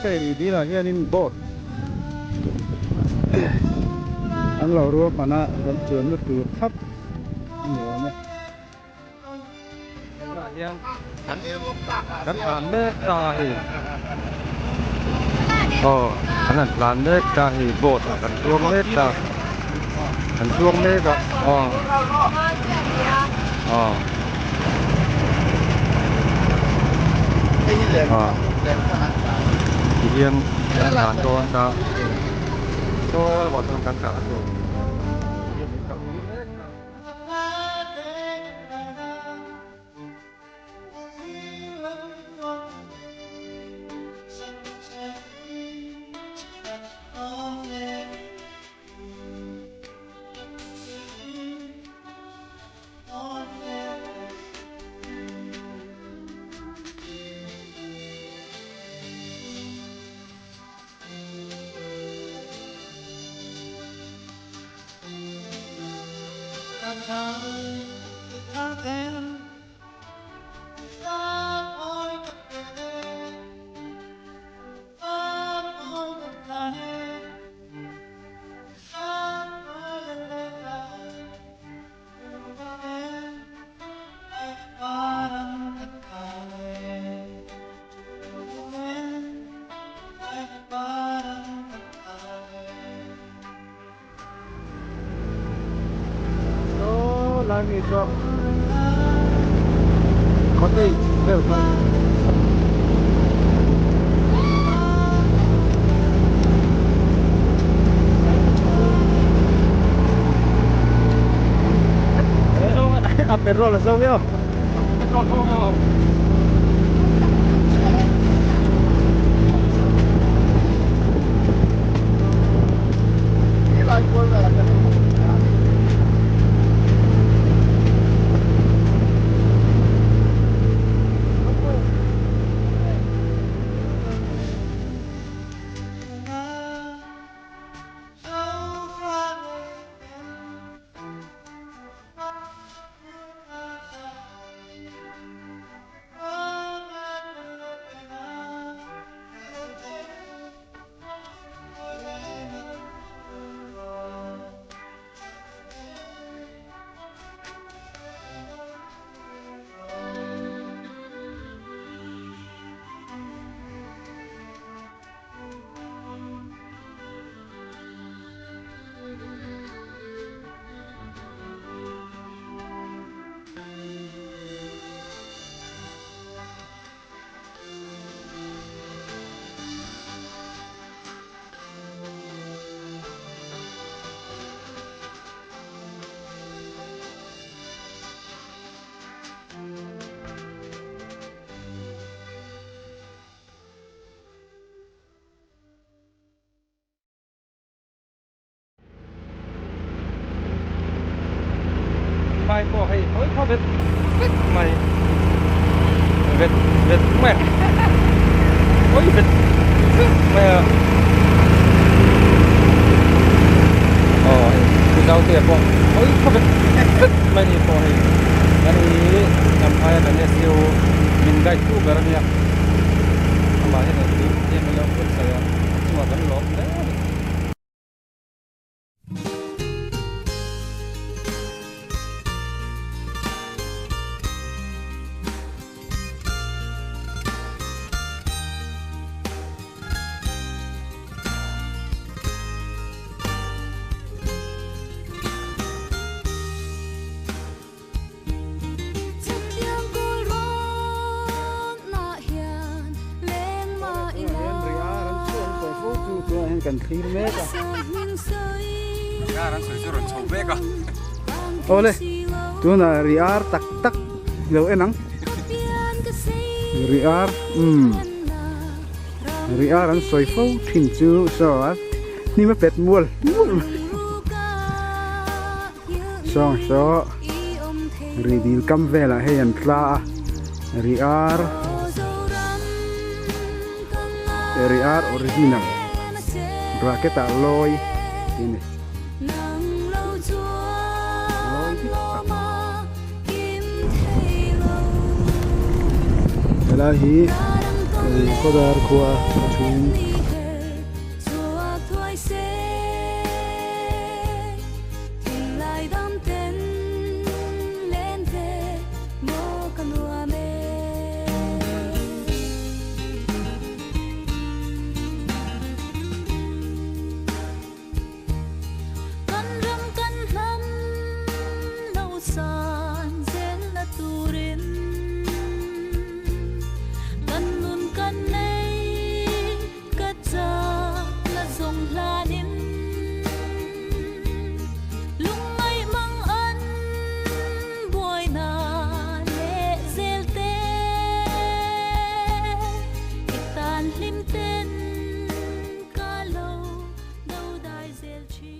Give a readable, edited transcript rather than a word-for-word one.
Hei ri dilah hianin boat an lo ruahman a, kan chuanna tur thlap a ni awm e. Tunah hian kan tlan mek ta hei aw kan han tlan mek ta hei boat ah kan chuang mek ta kan chuang mek a aw aw aw tihian kan tlan dawn ta saw boat ah kan tlan tur. Saw lai mi chuan cottage vel kha a petrol a zo viau. Mai pawh hei hawi khaw vet vet mai vet vet mai hawi vet vet mai a aw hei pu Zaute pawh hawi khaw vet vet mai ni pawh hei kan hi hnam phaia kan SEO min guide tu ber a nia amah hian engkim em a lo buatsaih a a chungah kan lawm hle a ni. Kan thlir mek a. Riar an sawi chu rawn chho mek a. Awle tunah riar tak tak lo en ang. Riar umm riar an sawi fo thin chu saw a hnim a pet mual mual mai. Sawng saw ri dil kam velah hei an tla a ri ar ri ar original bracket ah lawi tih a ni lawi dik tak helai hi. Khawdar khua chhung. Kan ram kan hnam lo san zelna turin kan nun kan nei ka chakna zawng hlanin lungngaih mang an buaina leh zel te i tan hlim ten ka lo do dai zel thin.